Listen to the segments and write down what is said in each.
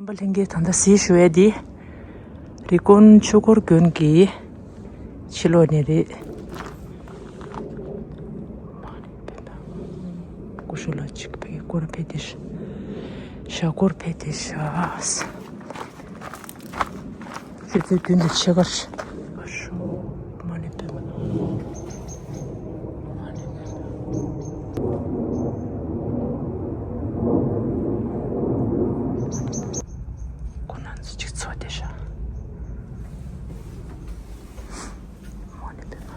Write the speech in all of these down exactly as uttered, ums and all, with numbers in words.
པ་ལྷན་རྒྱས། ད་ལྟ་གཟིགས་ཞུ་ཡས་འདི་རི་ཀོན་ཆོས་འཁོར་དགོན་གྱི་ཕྱི་ལོགས་ནས་རེད། སྐུ་ཞབས་ལགས་ཅིག་ཕ་གི་སྐོར་ཕེབས་ཏེ་ཤ། ཞྭ་སྐོར་ཕེབས་ཏེ་ཤ། ཆུ་ཚོད་བདུན་དང་ཕྱེད་ཀར། ཨ་ཤོ། མ་ཎི་པདྨ། མ་ཎི་པདྨ། ཁོ་རང་ཚོ་གཅིག་ཚོ་དེ་ཤ། མ་ཎི་པདྨ།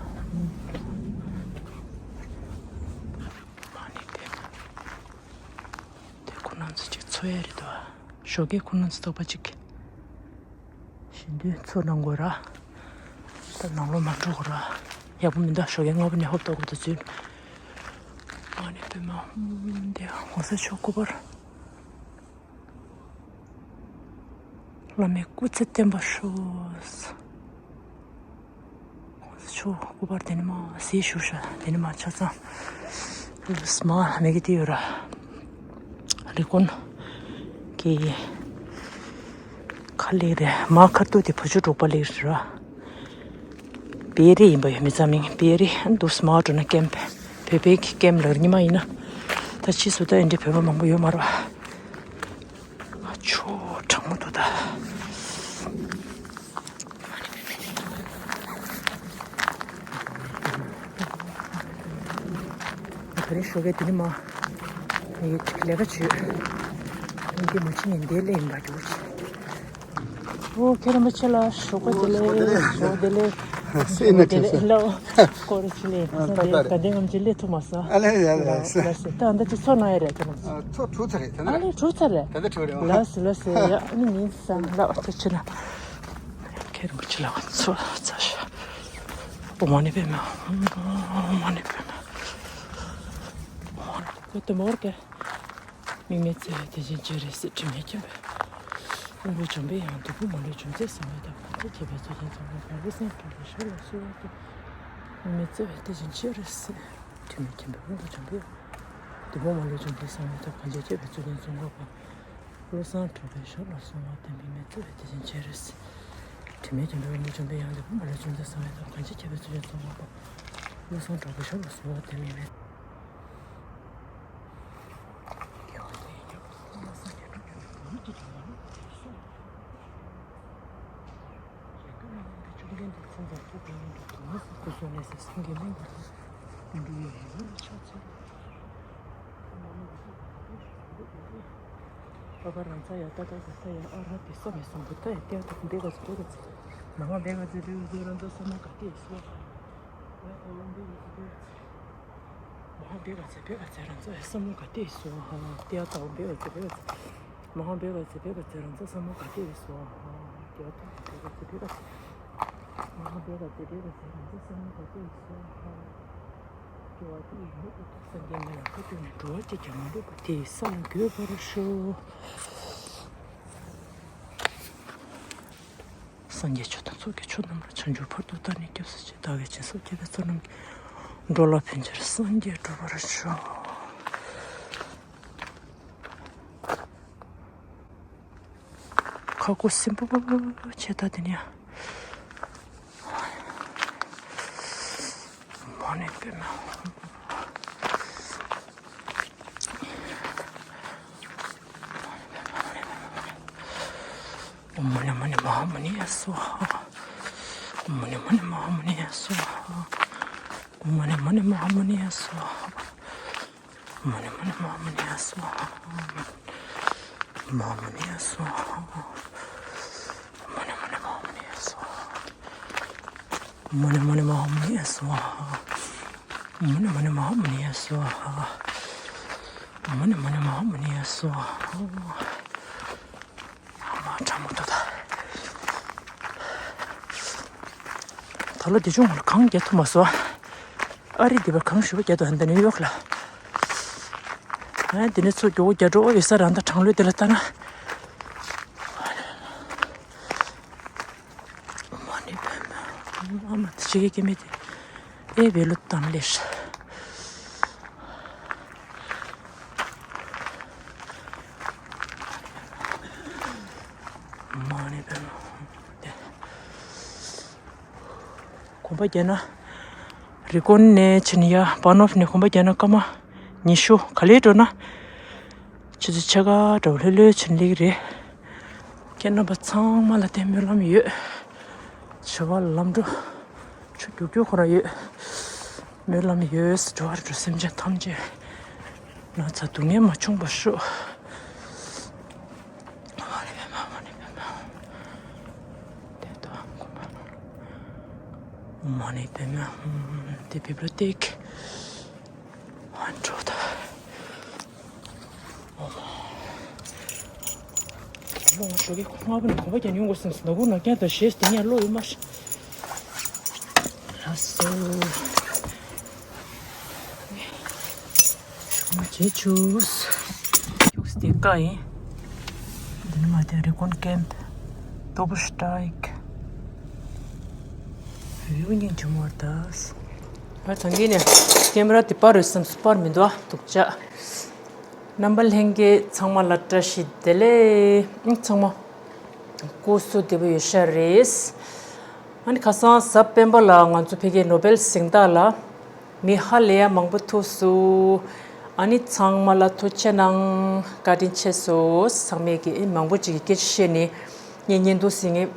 མ་ཎི་པདྨ། དེ་ཁོ་རང་ཚོ་གཅིག་ཚོ་ཡ་རེད་དོ། ཞོགས་ཀས་ཁོ་རང་ཚོ་ཐོག་པ་གཅིག་བཞིན་དུ་ཚོ་གནང་དགོས་ར། ད་ནང་ལོགས་མ་འགྲོ་དགོས་ར། ཡག་པོ་མི་འདུག་ཞོགས་ཀས་སྔ་པོ་ནས་ཧོབ་ཏོག་གོ་ཏོ་ཚུན། མ་ཎི་པདྨ། འདི་༸གོང་ས་མཆོག་སྐུ་པར། བླ་མའི་སྐུ་ཚེ་བརྟན་པར་ཤོག ༸གོང་ས་མཆོག་སྐུ་པར་དེ་ནས་མར་གཟིགས་ཞུ་ཤ། དེ་ནས་མར་ཆ་ཚང་ལུས་མ་མེད་ཀྱི་དེ་ཡོད་ར། རི་ཀོན་གྱི་ཁ་ལེགས་རེད། མ་ཁ་ཐུག་དེ་བ་ཕྱུགས་འབྲོག་པ་ལེགས་རེད་ར། བེ་རི་ཡིན་པ་ཡོད་མི་ཙམ་མིང་བེ་རི་འདུག་མ་འགྲོ་ན་ཀེམ་བོད་པའི་ཀེམ་ལར་ཉི་མ་ཡིན་ན། ད་ཕྱིས་སུ་ད་ཨེ་འདྲའི་བོད་པ་མང་པོ་ཡོད་མ་རེད་བ། ང་ཆོ་གྲང་མོ་འདུག་ད། ད་རེས་ཞོགས་ཀས་དེ་ནི་མ་ངས་ལས་ཀ་བྱོས། ཨེ་འདྲའི་མ་བྱེད་ནས་འདི་ལས་ཡིན་པ་འདུག་ཅེས། ཨོ། མཁན་རིན་པོ་ཆེ་ལ་ཞོགས་པ་བདེ་ལེགས། ཞོགས་པ་བདེ་ལེགས། སེ་ན་ཞོགས་པ་བདེ་ལེགས། ལགས་སྐོར་ཆེ་ལེ། ཨ། ད་ད་རེད། ད་ལྟའི་ངམ་ཅི་ལས་ཐུབ་མ་སོང་། ཨ་ལེ་ཡ་ལ་ལ་སེ། ལ་སེ། ད་ཨ་འདྲ་ཅིག་ཚོ་ན་ཡ་རེད་ད་ནམ། ཨ། ཚོ་དྲུག་ཚར་རེད་ད་ཨ་ལེ། ལེ་དྲུག་ཚར་རེད། ད་ལྟ་དྲུག་རེད། ལ་སེ་ལ་སེ། ཡ་ཨ་ནི་མིན་སང་ལ་ཨ་ད་ཆེ་ན། མཁན་རིན་པོ་ཆེ་ལ་ཚོ་ཚར་ཤག་ཨོཾ་མ་ཎི་པདྨ། ཨོཾ་མ་ཎི་པདྨ། ཨོཾ་མ་ཎི་པདྨ། དམིགས་མེད་བརྩེ་བའི་གཏེར་ཆེན་སྤྱན་རས་གཟིགས། དྲི་མེད་མཁྱེན་པའི་དབང་པོ་འཇོམས་པའི་དབྱངས། བདུད་དཔུང་མ་ལུས་འཇོམས་མཛད་གསང་བའི་བདག། གང་ཞིག་བགྱིས་པའི་ཚུལ་ཁྲིམས་སྲུང་བར་བགྱི། བློ་བཟང་གྲགས་པའི་ཞབས་ལ་གསོལ་བ་འདེབས། དམིགས་མེད་བརྩེ་བའི་གཏེར་ཆེན་སྤྱན་རས་གཟིགས། དྲི་མེད་མཁྱེན་པའི་དབང་པོ་འཇོམས་པའི་དབྱངས། བདུད་དཔུང་མ་ལུས་འཇོམས་མཛད་གསང་བའི་བདག། གང་ཞིག་བགྱིས་པའི་ཚུལ་ཁྲིམས་སྲུང་བར་བགྱི། བློ་བཟང་གྲགས་པའི་ཞབས་ལ་གསོལ་བ་འདེབས། དམིགས་མེད་བརྩེ་བའི་གཏེར་ཆེན་སྤྱན་རས་གཟིགས། དྲི་མེད་མཁྱེན་པའི་དབང་པོ་འཇོམས་པའི་དབྱངས། བདུད་དཔུང་མ་ལུས་འཇོམས་མཛད་གསང་བའི་བདག། གང་ཞིག་བགྱིས་པའི་ཚུལ་ཁྲིམས་སྲུང་བར་བགྱི། བློ་བཟང་གྲགས་པའི་ཞབས་ལ་གསོལ་བ་འདེབས། དམིགས་མེད། ཁ་པར་རང་ཚ་ཡ་ཏ་ཏ་ཟ་ཏ་ཡ་ཨ་ར་དེ་ས་མེད་སོང་བུ་ཏ་ཡ་ཏེ་ཏ་བེ་ག་ཚི་བེ་ག་ཚི་མ་ཧོ་བེ་ག་ཚི་བེ་ག་ཚི་རང་ཚ་ས་མ་ག་ཏེ་སོ་ཧ་ཡ་ཨ་ལོ་བེ་ག་ཚི་བེ་ག་ཚི། མ་ཧོ་བེ་ག་ཚེ་བེ་ག་ཚེ་རང་ཚ་ས་མོ་ག་ཏེ་སོ་ཧ། ཏེ་ཡ་ཏའོ་བེ་ག་ཚེ་བེ་ག་ཚེ། མ་ཧོ་བེ་ག་ཚེ་བེ་ག་ཚེ་རང་ཚ་ས་མོ་ག་ཏེ་སོ་ཧ། ཏེ་ཡ་ཏའོ་བེ་ག་ཚེ་བེ་ག་ཚེ། མ་ཧོ་བེ་ག་ཚེ་བེ་ག་ཚེ་རང་ཚ་ས་མོ་ག་ཏེ་སོ་ཧ། སྐྱེ་བ་དེ་ཡི་མུ་ཏིག་སངས་རྒྱས་མི་ལ་ཕོག་ཐུག་ནས། འགྲོ་བ་གཅིག་ཀྱང་མ་ལུས་པ་དེ་ཡི་ས་ལ་འགོད་པར་ཤོག་སངས་རྒྱས་ཆོས་དང་ཚོགས་ཀྱི་མཆོག་རྣམས་ལ། བྱང་ཆུབ་བར་དུ་བདག་ནི་སྐྱབས་སུ་མཆི། བདག་གིས་སྦྱིན་སོགས་བགྱིས་པའི་ཚོགས་རྣམས་ཀྱིས། འགྲོ་ལ་ཕན་ཕྱིར་སངས་རྒྱས་འགྲུབ་པར་ཤོག་ཁ་སྐོམ་སིམ་པོ་ཆེ་ད་དེ་ནས། མ་ཎི་པདྨ། ཨོཾ་མ་ཎི་མ་ཎི་མ་ཧཱ་མུ་ནི་ཡ་སྭཱ་ཧཱ། ཨོཾ་མ་ཎི་མ་ཎི་མ་ཧཱ་མུ་ནི་ཡ་སྭཱ་ཧཱ། ཨོཾ་མ་ཎི་མ་ཎི་མ་ཧཱ་མུ་ནི་ཡ་སྭཱ་ཧཱ། མ་ཎི་མ་ཎི་མ་ཧཱ་མུ་ནི་ཡ་སྭཱ་ཧཱ། མ་ཧཱ་མུ་ནི་ཡ་སྭཱ་ཧཱ། མ་ཎི་མ་ཎི་མ་ཧཱ་མུ་ནི་ཡ་སྭཱ་ཧཱ། མ་ཎི་མ་ཎི་མ་ཧཱ་མུ་ནི་ཡ་སྭཱ་ཧཱ། མ་ཎི་མ་ཎི་མ་ཧཱ་མུ་ནི་ཡ་སྭཱ་ཧཱ། མ་ཎི་མ་ཎི་མ་ཧཱ་མུ་ནི་ཡ་སྭཱ་ཧཱ། ཨ་མ་གྲང་མོ་འདུག་ད། ད་ལོ་འདི་ཆུང་ངུ་ལ་གངས་རྒྱག་ཐུབ་མ་སོང་། ཨ་རི་འདི་པར་གངས་ཞུ་བ་རྒྱག་ཐུབ་འདི་ནིའུ་ཡོག་ལ། ཨ་འདི་ནི་ཚོ་མགྱོགས་རྒྱག་འགྲོ་ཡོད་ས་རང་ད་གྲང་ལོས་འདི་ལ་ལྟ་ན། མ་ཎི་པདྨ། ཨ་མ་དེ་ཆེ་གེ་སྐྱེ་མེད་དེ། ཨེ་བེ་ལོ་ཏམ་ལེ་ཤ། མ་ནི་པད་མ། དེ། གོམ་པ་རྒྱག་ན། རི་ཀོན་ནས་ཕྱིན་ཡ་པ་ནོབ་ནས་གོམ་པ་རྒྱག་ན་སྐར་མ་ཉི་ཤུ་ག་ལེར་འགྲོ་ན། ཆུ་ཚོད་ཕྱེད་ཀ་འདྲ་བོ་ལྷོད་ལྷོད་ཕྱིན་སླེབས་ཀྱི་རེད། ཁྱེད་རྣམ་པ་ཚང་མ་ལ་དེ་སྨོན་ལམ་ཡོད། བྱ་བ་ལམ་འགྲོ། ཆུ་རྒྱུག་རྒྱུག་ཁོ་རང་ཡོད། སྨོན་ལམ་ཡོད། འགྲོ་བ་རིགས་དྲུག་སེམས་ཅན་ཐམས་ཅད། ན་ཚ་སྡུག་བསྔལ་མ་བྱུང་བར་ཤོག་མ་ནི་པད་མ། དེ་བིབ་ལོ་ཏེག་ཨ་འགྲོ་ད། ཨོ་མ། ལོ་ང་ཞོགས་ཀས་ཁོ་ལྔ་པོ་ནས་གོམ་པ་རྒྱག་ཡོང་དགོས་བསམ་སོང་། ཟླ་གུང་ནང་རྐྱང་དང་གཞས་དེ་ཉག་ཀློག་ཡོད་མ་རེད། ལགས་སོ། ཞུ་མ་བྱེད་ཆུགས། ཡུགས་དེ་ཀ་ཡིན། འདི་ནི་མ་དེ་རི་ཀོན་ཀེམ་པ། ཏོ་བུ་སྟྲའིག་ཡུག་ཉིན་ཆུ་མོར་དཱས། ང་ཚང་གི་ནས་ཀེམ་ར་དེ་པར་རེད་བསམ་སུ་པར་མི་འདུག་ཨ། སྡུག་ཅག་རྣམ་པ་ལྷན་རྒྱས་ཚང་མ་ལ་བཀྲ་ཤིས་བདེ་ལེགས། ཨང་། ཚང་མ་སྐུ་གཟུགས་བདེ་པོ་ཡོད་ཤག་རེད། ཨ་ནི་ཁ་སང་གཟའ་སྤེན་པ་ལ་ང་ཚོ་ཕ་གིའི་ནོ་བེལ་གཟེངས་རྟགས་ལ་མི་ཧ་ལས་ཡ་མང་པོ་ཐུག་སོང་། ཨ་ནི་ཚང་མ་ལ་ཐུགས་རྗེ་གནང་། བཀའ་དྲིན་ཆེ་སོང་། ཚང་མས་ཀྱི་མང་པོ་ཅིག་གིས་སྐད་ཆ་བཤད་ནས་ངས་བརྙན་ཐུང་གཟིགས་མཁན་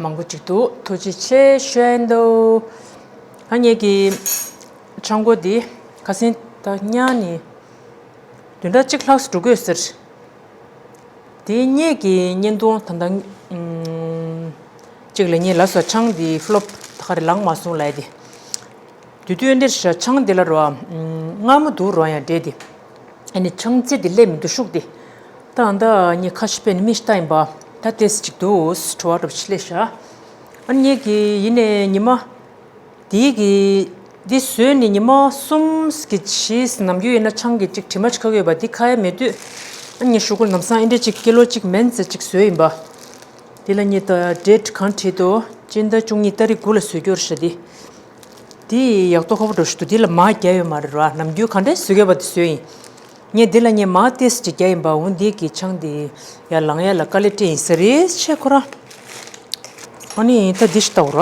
མང་པོ་ཅིག་འདུག་ཐུགས་རྗེ་ཆེ་ཞུ་ཡ་ཡིན་འདུག་ཨ། ངེད་ཀྱི་ཆང་སྒོ་འདི་ཁ་སང་ད་ཉག་ནས་བདུན་ཕྲག་གཅིག་ལྷག་ཙམ་འགྲོ་གི་ཡོད་ཟེར། དེ་ངེད་ཀྱི་བརྙན་ཐུང་ད་ལྟ་ཨུམ་གཅིག་ལ་ངས་ལབ་སོང་། ཆང་འདི་ཕློབ་ད་ག་རེ་ལངས་མ་སོང་ལབ་ཡ་དེ། དེ་དུས་འདིར་ཤ་ཆང་འདི་ལ་རོ། ཨུམ་མངར་མོ་འདུག་རོ། ཡང་འདྲེ་འདི། ཨ་ནི་ཆང་རྫས་འདི་སླེབས་མི་འདུག་ཤུགས་འདི། ད་ཨ་ད་ངས་ཁ་ཤས་པས་ནི་མི་ཤི་ཏ་ཡིན་པ། ད་ཏེས་ཅིག་འདུག་བྲོ་བ་འདྲ་པོ་ཅིག་སླེབས་ཤག་ཨ་ནི་ངེད་ཀྱི་ཡིན་ནས་ཉི་མ། དེའི་གི། འདི་བཟོས་ནས་ཉི་མ་གསུམ་གྱི་རྗེས་ནམ་རྒྱུན་ཡིན་ན་ཆང་གི་ཅིག་དྲི་མ་ཅིག་ཁ་གི་ཡོད་པ། འདི་ཁ་ཡ་མེད་དུས། ཨ་ངས་ཞུ་གུ་ལམ་སང་ཨེ་འདྲ་ཅིག་ཀི་ལོ་གཅིག་མན་ཙེ་ཅིག་བཟོས་ཡིན་པ། འདི་ལ་ངས་ད་ཌེཊ་གང་བྲིས་འདུག་སྤྱི་ཟླ་བཅུ་གཉིས་ཏ་རིག་དགུ་ལ་བཟོས་རྒྱུ་རེད་ཤག་འདི། འདི་ཡག་ཏོ་ཁ་པོ་འགྲོ་ཞིག་འདུག་འདི་ལ་མར་བརྒྱབ་ཡོད་མ་རེད་ར། ནམ་རྒྱུན་གང་འདྲ་བཟོས་ཡོད་པ་འདི་བཟོས་ཡིན། ངས་འདི་ལ་ངས་མར་ཏོག་ཙམ་ཅིག་བརྒྱབ་ཡིན་པ། འོ་འདི་གི་ཆང་འདི་ཡར་ལངས་ཡ་ལ་དཀའ་ལས་སྤྲད་ཡིན་ས་རེད་ཆེ་ཁོ་རང་། ཨ་ནི་ད་འདི་ཞིག་ལྟ་འོ་ར།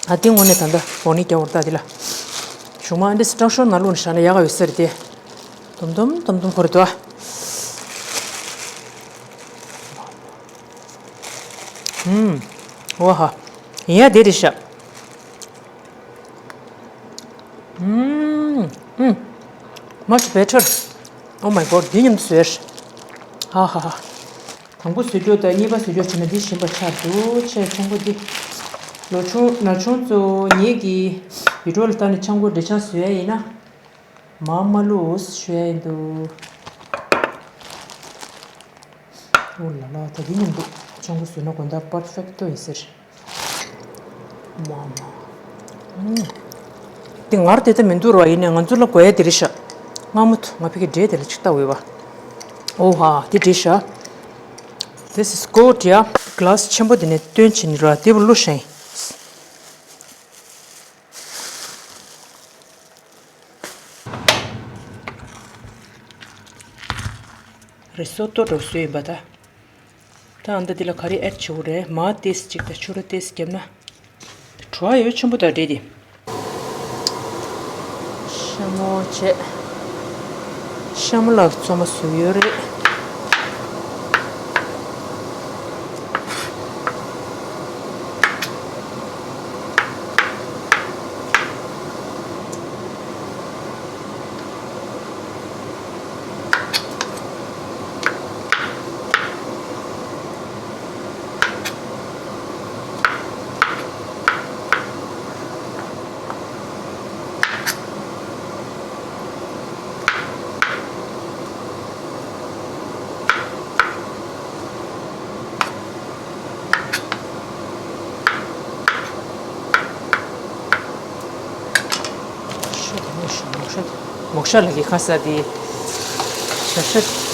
ཨ་འདི་དངོས་གནས་ད་ལྟ་འོ་ནི་རྒྱབ་འོ་ར། ད་འདི་ལ་གཞུག་མ་འདི་སི་ཀྲང་ཤོར་ནང་བླུགས་ནས་བཞག་ན་ཡག་ག་ཡོད་ས་རེད་དེ། དུམ་དུམ་དུམ་དུམ་ཁོ་རེ་འདུག་ཨ། ཨུམ། ཝ་ཧ། ཡིན་ཡ་དེ་རེད་ཤག་ཨུམ། ཨུམ། Much better. Oh my God. འདི་མཉམ་དུ་བཟོས། ཧ་ཧ་ཧ། དང་པོ་བཟོས་རྒྱུ་དང་གཉིས་པ་བཟོས་རྒྱུ་བྱས་ན་འདི་ཞིམ་པ་ཆགས་འདུག་ཆེ་ཆུང་པོ་འདི། ལོ་ཆུང་ན་ཆུང་ཚོ་ངེད་ཀྱི་བི་ཌིའོ་ལ་ལྟ་ནས་ཆང་སྒོ་འབྲས་ཆང་བཟོ་ཡ་ཡིན་ན། མ་མ་ལུས་ཞུ་ཡ་ཡིན་འདུག་འོ་ལ་ལ། ད་འདི་མཉམ་དུ་ཆང་སྒོ་བཟོས་ན་དགོང་དག་པར་ཕེག་ཏོ་ཡིན་ཟེར། མ་མ། ཨུམ། འདི་ངར་དེ་ལྟ་མི་འདུག་ར། ཡིན་ནའི་ང་ཚོ་ལ་དགོས་ཡ་དེ་རེད་ཤག་སྔ་མོ་ཐུ་ང་ཕ་གི་འབྲས་དེ་ལ་ཅིག་ལྟ་འོས་པ། ཨོ་ཧ། འདི་འགྲིག་ཤག This is good. ཡ། གི་ལཱ་སི་ཆེན་པོ་དེ་ནས་བཏོན་བྱས་ནས་ར། དེ་བུ་བླུགས་ཤིང་། རི་སོ་ཏོ་འདྲ་བཟོས་ཡིན་པ་ད། ད་ཨ་ད་འདི་ལ་ག་རེ་ཨེཌ་བྱེད་དགོས་རེད། མར་ཏོག་ཙམ་ཅིག་དང་ཕྱུར་ར་ཏོག་ཙམ་བརྒྱབ་ན། བྲོ་བ་ཡོད་ཆེན་པོ་དང་འདྲེས་ཏེ། ཤ་མོ་བྱས། ཤ་མོ་ལ་བཙོ་མ་བཟོས་ཡོད་རེད། མོག་ཤ་ལ་གི་ཁ་ས་དེ། ཤ་ཤ།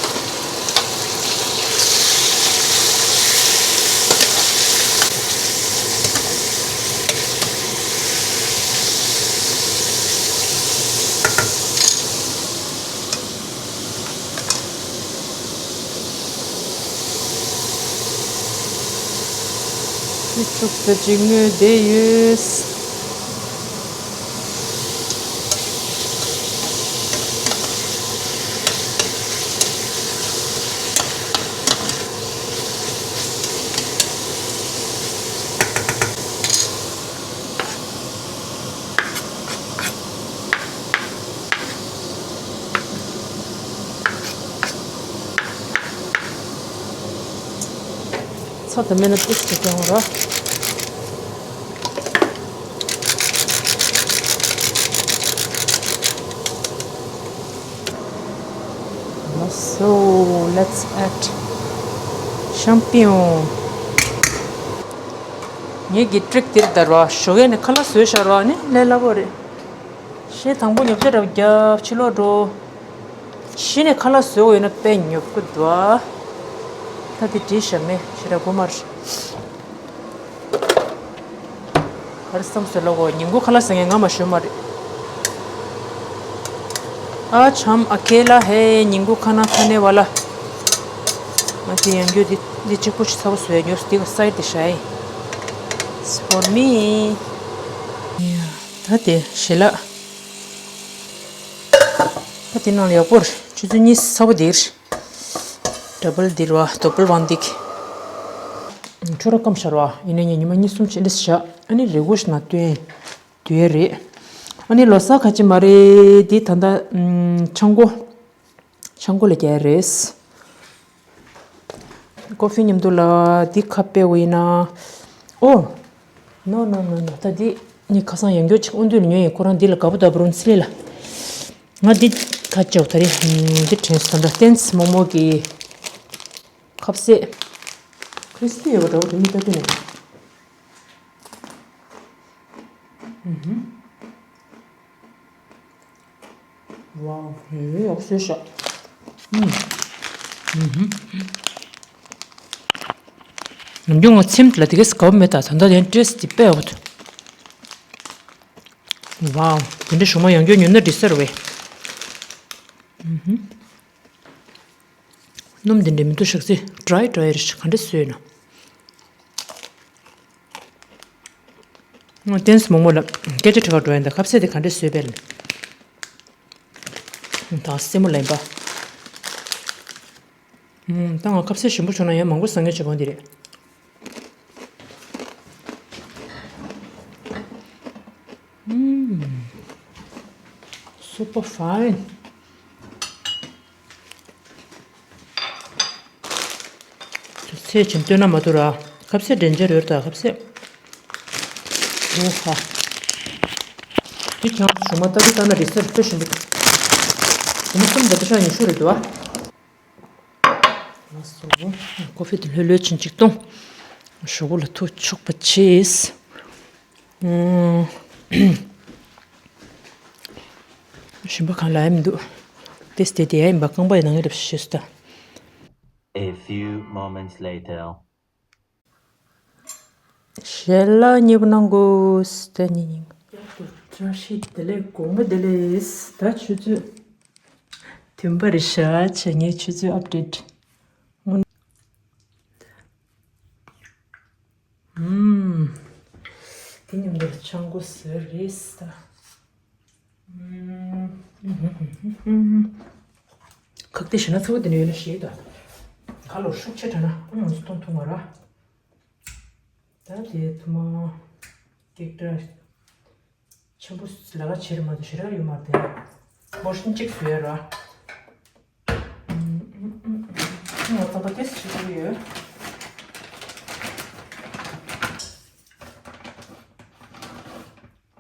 ཕྱུགས་ཟ་ཅིག་ངོས་བསྡད་ཡོད། ཚྭ་དང་མེད་ན་ཏོག་ཙམ་རྒྱག་རོགས། So, let's add champignon. ངེད་ཀྱི་ཊིག་དེ་རེད་ད་ར། ཞོགས་ཀས་ནས་ཁ་ལག་བཟོས་བཞག་ར་ནི་ལས་སླ་པོ་རེད། ཤེས་དང་པོ་ཉོ་ཆ་འདྲ་བོ་རྒྱབ་ཕྱི་ལོགས་འགྲོ། ཤི་ནས་ཁ་ལག་བཟོས་འོས་ན་དཔེ་ཉོབ་ཀི་འདུག་ཨ། ད་དེ་བྲིས་ཤག་མེད་ཞེ་དྲག་དགོས་མ་རེད། ག་རེ་བསམ་སོང་ལ་གོ། ཉིན་གུང་ཁ་ལག་ཟ་མཁན་ང་མ་ཞོན་མ་རེད། आज हम अकेला है ཉིན་གུང་ཁ་ན་ཁ་ནས་བ་ལ། ང་དེ་ཡང་རྒྱུ་འདི་འདི་གཅིག་པོ་ཞིག་ཚ་པོ་བཟོས་ཉོས་འདི་ག་སའི་ཌི་ཤ་ཡིན། It's for me. ད་དེ་ཞལ་ལག་ད་དེ་ནང་ལ་ཡག་པོ་རེད། ཆུ་ཚོད་གཉིས་ཚ་པོ་འདིར། ཌབ་བལ་འདིར་བ་ཌབ་བལ་བང་འདིག་ཁྱོད་རང་སྐམ་ཤར་བ་ཡིན་ན་ངས་ཉི་མ་གཉིས་གསུམ་ཕྱིན་འདྲ་བཞག་ཨ་ནི་རེ་སྒུག་ཞིག་ན་སྟོན་དུས་རེད། ཨ་ནི་ལོ་གསར་ག་ཅི་མ་རེད་འདི་ད་ལྟ་ཆང་སྒོ་ཆང་སྒོ་ལ་རྒྱག་རེད། ཀོ་ཧྥི་མཉམ་དུ་ལ་འདི་ཁ་ཕྱེ་བ་ཡིན་ན། ཨོ། No, no, no, no. ད་འདི་ནི་ཁ་སང་ཡང་བསྐྱར་ཅིག་དབུ་མདུན་ལ་ཉོས་ཡིན། ཁོ་རང་འདི་ལ་དགའ་པོ་ལྟ་བུ་རུང་ཚིག་ལ། ང་འདི་ཁ་ཅོག་ད་རེ་འདི་དྲན་སོང་། ད་ལྟ་ཏེན་སི་མོག་མོག་གི་ཁ་ཟས། ཁྲིས་པི་ཡོད་པ་འདྲ་བོ་དེ་མི་ལྟ་དུས་ནས། ཝའོ། ཧེ་ཡག་སོས་ཤག་ཨུམ། ཨུམ། ནམ་རྒྱུན་ང་ཚེམས་ལ་དེ་གས་དགའ་པོ་མེད། ད་ད་ལྟ་ཡང་ཊེས་ཊི་དཔེ་ཡག་པོ་འདུག་ཝའོ། དེ་འདྲ་ཞུ་མ་ཡང་བསྐྱར་ཉོས་ན་འགྲིག་ས་རེད་པས། ཨུམ། སྣུམ་དེ་འདྲ་མི་འདུག་ཤག་ཚེ་ཌ་རའི་ཌ་རའི་རེད། ག་འདྲ་བཟོས་ཡོད་ན། ཏེན་སི་མོག་མོག་ལ་སྐད་ཆ་དྲི་ག་འགྲོ་ཡིན། ད་ཁ་ཟས་དེ་ག་འདྲ་བཟོས་པས་ལ། ད་སེན་མོ་ལ་ཡིན་པ། ད་ང་ཁ་ཟས་ཞིམ་པོ་བྱུང་ན་ཡང་མང་པོ་ཟ་མཁན་བྱེད་དགོས་འདི་རེད། Super fine. ཚེ་ཆེན་སྟོན་ན་མ་ཐུ་ར། ཁ་ཟས་འདྲེན་འཇལ་རེད་ད་ཁ་ཟས། ཨོ་ཧ། འདི་ཀྱང་ཞུ་མ་ལྟ་གི་ལྟ་ན་རི་སར་ལྟ་བཞིན་འདུག་ཞུ་མ་གསུམ་དང་འདི་ཤ་ཉི་ཤུ་རེད་འདུག་ཨ། ལགས་སོ། ཀོ་ཧྥི་དེ་ལྷོད་ལྷོད་ཕྱིན་ཅིག་གཏོང་། ཞོགས་པ་ལ་ཐུག་ཆོག་པ་བྱེད། ཨུམ། ཞིམ་པ་གང་ལ་ཡང་མི་འདུག་ཏེས་ཏེ་དེ་ཡ་ཡིན་པ་རྐང་པ་ཡི་ནང་ངེ་རབས་ཤེས་སུ་ད། A few moments later. ཞལ་ལག་མཉེས་པོ་གནང་དགོས། ད་ཉིན་ཉིན། བཀྲ་ཤིས་བདེ་ལེགས། དགོང་མོ་བདེ་ལེགས། ད་ཆུ་ཚོད་བདུན་པ་རེད་ཤག་བྱས་ངའི་ཆུ་ཚོད་ཨབ་ཌེཊ། ཨུམ། དེ་མཉམ་དུ་ཆང་སྒོ་ཟེར་རེད་ད། ཁག་ཏེ་ཞེ་ན་ཚ་བོ་དེ་ནས་ཡོད་ན་ཞེས་ད། ཁ་ལོ་ཤུགས་ཆེ་དྲགས་ན་ཨུམ་ང་ཚོ་གཏོང་ཐུབ་མ་ར། ད་དེ་ཐུ་མ་ཀེག་ཏྲ་ཆེན་པོ་ལ་ལ་ཆེ་རེད་མ་གཏོགས་ཞེ་དྲག་ཡོད་མ་རེད། པོར་ཤན་གཅིག་བཟོས་ར། ང་རྩམ་པ་ཏོག་ཙམ་བྱེད་ཀྱི་ཡོད།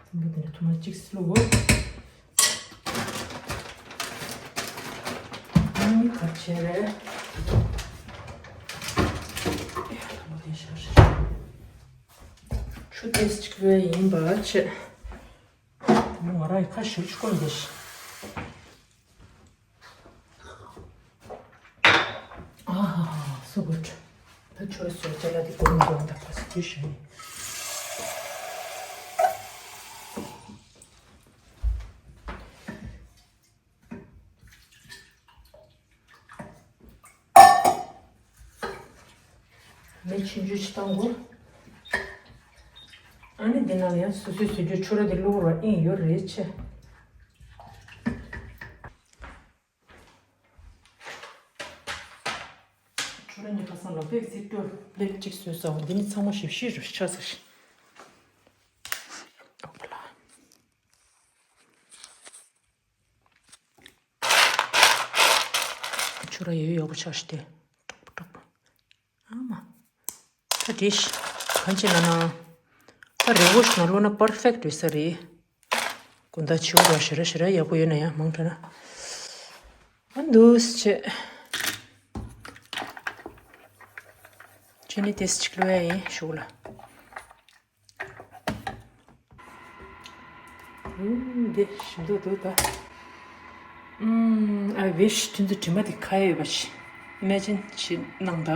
རྩམ་པ་དེ་ནས་ཐུ་མ་གཅིག་བླུགས། ཨ་ནི་ག་བྱས་རེད། ཐུ་མ་དེ་ཤར་ཤར། ཆུ་ཏོག་ཙམ་བླུགས་ཡིན་པ་བྱས། ང་རང་ཡི་ཁ་ཞུ་ཆུ་སྐོམ་དེ་ཤི། ཨ་ཧ་ཧ། So good. ད་ཆོས་སོ་ཅ་ལག་དེ་གོ་མི་འདུག་ད་ཁ་སི་དུས་ཤི། མེ་ཆུང་ཆུང་ཞིག་བཏང་དགོས། འདི་ནང་ལ་ཡང་སོ་སོའི་བཟོ་རྒྱུ་ཕྱུར་ར་དེ་བླུགས་ར་ཨེ་ཡོད་རེད་ཆེ། ཕྱུར་ར་ནི་ཁ་སང་ལ་པེག་ཙི་སྤྲོད་ལེབ་གཅིག་བཟོས་ཙང་འདི་ནི་ཚང་མ་ཞིབ་ཞིབ་རུ་ཆགས་ཟེར། ཨོ་པ་ལ། ཕྱུར་ར་ཡོད་ཡོག་པོ་ཆགས་ཤི་ཏེ། ཀྲོག་པོ་ཀྲོག་པོ། ཨ་མ། ད་དེ་ཤི། གང་ཅི་ལ་ན། ད་རེ་བོ་ཤི་ན་བླུགས་ན་པར་ཕེག་ཊི་ཡོད་ས་རེད། དགུན་ཟླ་བྱིའུ་ར་ཞེ་ར་ཞེ་ར་ཡག་པོ་ཡོད་ན་ཡང་མང་དྲགས་ན། ཨ་འདུག་སེ་བྱེད། ཅི་ནི་ཏེས་ཅིག་ལོ་ཡ་ཡིན་ཞུགས་ལ། ཨུམ། འདི་ཞིམ་འདུག་འདུག་ད། ཨུམ། I wish ཁྱོད་ཚོ་དྲི་མ་དེ་ཁ་ཡོད་པ་ཞིག Imagine ཞིག་གནང་ད།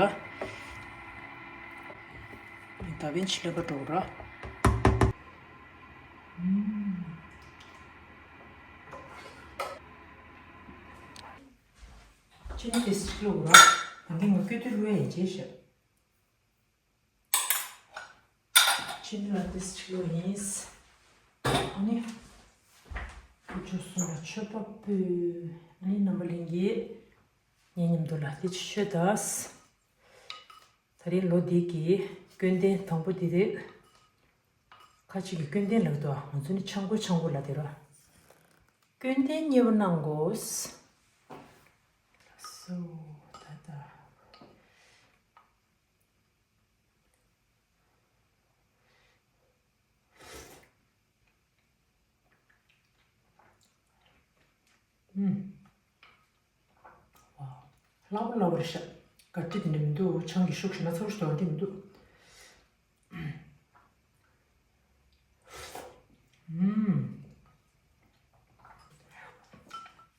ད་ཝིན་ཆི་ལས་ཀ་འགྲོ་ར། ཨུམ། ཅི་ནི་ཏེས་ཅིག་ལོ་ར། ད་འདི་ངོ་སྐྱོ་དུས་ལོས་ཡིན་ཅེས་ཤོད། ཕྱི་ལ་ཏིས་ཆི་ལོ་ཡིན། ཨ་ནི། ཁུ་ཆུ་སུ་ལ་མཆོད་པ་ཕུལ། ཨ་ནི་རྣམ་པ་ལྷན་རྒྱས། ངའི་མཉམ་དུ་ལ་ཏི་ཆི་ཤོད་དཱས། ད་རེས་ལོ་འདི་གི་སྐྱོན་ལྡན་དང་པོ་འདི་རེད། ཁ་ཅིག་གི་སྐྱོན་ལྡན་ལབ་འདུག་ང་ཚོ་ནི་ཆང་ཁོལ་ཆང་ཁོལ་ལབ་དེ་ར། སྐྱོན་ལྡན་མཉེས་པོ་གནང་དགོས། སོ། ད་ད། ཨུམ། ཝའོ། ལྷག་པར་ལྷག་པར་ཤ། ག་ཏི་དེ་འདྲ་མི་འདུག་ཆང་གི་ཤུགས་ཞེ་ན་ཚ་བོ་ཞིག་འདུག་འདི་མི་འདུག་ཨུམ།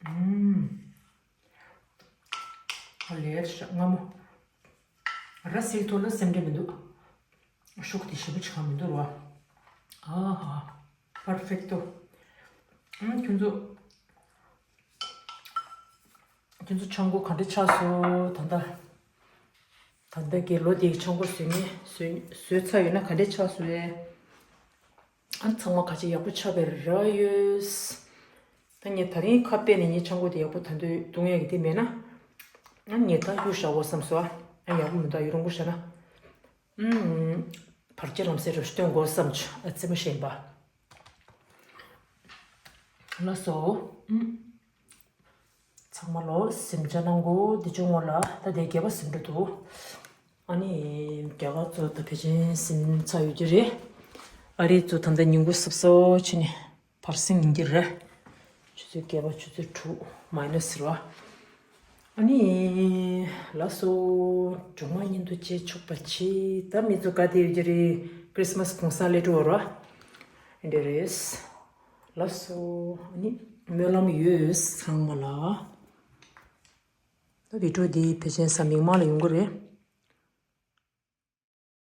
ཨུམ། ཨ་ལས་ཤ་མངར་མོ། ར་སིལ་ཐོག་ལ་སེམས་ཁྲལ་མི་འདུག་ཤུགས་དེ་ཞེ་པོ་ཅིག་གང་མི་འདུག་ར། ཨ་ཧ། པར་ཕེག་ཏོ། ཨང་། ཁྱོད་ཚོ། ཁྱོད་ཚོ་ཆང་ཁོལ་ག་འདྲ་ཆགས་སོང་ད་ལྟ། ད་ལྟ་གི་ལོ་དེའི་ཆང་ཁོལ་བཟོས་ནས་བཟོས་བཟོས་ཚར་ཡོད་ན་ག་འདྲ་ཆགས་སོང་ཨེ། ཨ་ཚང་མ་ག་ཅི་ཡག་པོ་ཆགས་པའི་ར་ཡོད། ད་ངས་ད་རིང་ཁ་པད་ནས་ངའི་ཆང་ཁོལ་དེ་ཡག་པོ་ད་འདོད་བཏུང་ཡག་གི་དེ་མེད་ན། ཨ་ངས་ད་གཡུག་བཞག་འོ་བསམ་སོང་ཨ། ཨ་ཡག་པོ་མི་འདུག་ཡུ་རུང་པོ་བཞག་ན། ཨུམ། བར་ཆད་ལམ་སེལ་རུ་སྟོན་དགོས་བསམ་བྱུང་ཨ་ཙི་མོ་ཞེན་པ། ལགས་སོ། ཨུམ། ཚང་མ་ལོ་གཟིམ་འཇག་གནང་གོ་འདི་ཅུང་ངོ་ལ་ད་ལྟའི་རྒྱལ་བ་གཟིམ་འགྲོ་འདུག་ཨ་ནི་རྒྱ་གར་ཚོ་ད་ཕལ་ཆེར་གཟིམ་ཚར་ཡོད་ཀྱི་རེད། ཨ་རི་ཚོ་ད་ལྟ་ཉིན་གུང་སོབ་སོབ་བྱས་ནས་བར་སེང་ཡིན་གྱི་རེད། ཆུ་ཚོད་བརྒྱད་པ་ཆུ་ཚོད་དྲུག་མ་ཡི་ནས་ཟེར་བ། ཨ་ནི། ལགས་སོ། སྒྲོལ་མ་ཉིན་དུ་བྱེད་ཆོག་པ་ཆེ། ད་མི་ཚོ་ག་དེ་ཡོད་ཀྱི་རེད། ཁྲིས་མས་གུང་སེང་སླེབས་འགྲོ་བ་ར། འདི་རེད། ལགས་སོ། ཨ་ནི། སྨོན་ལམ་ཡོད་ཚང་མ་ལ། ད་བི་ཌིའོ་འདི་ཕལ་ཆེར་གཟའ་མིག་དམར་ལ་ཡོང་གི་རེད།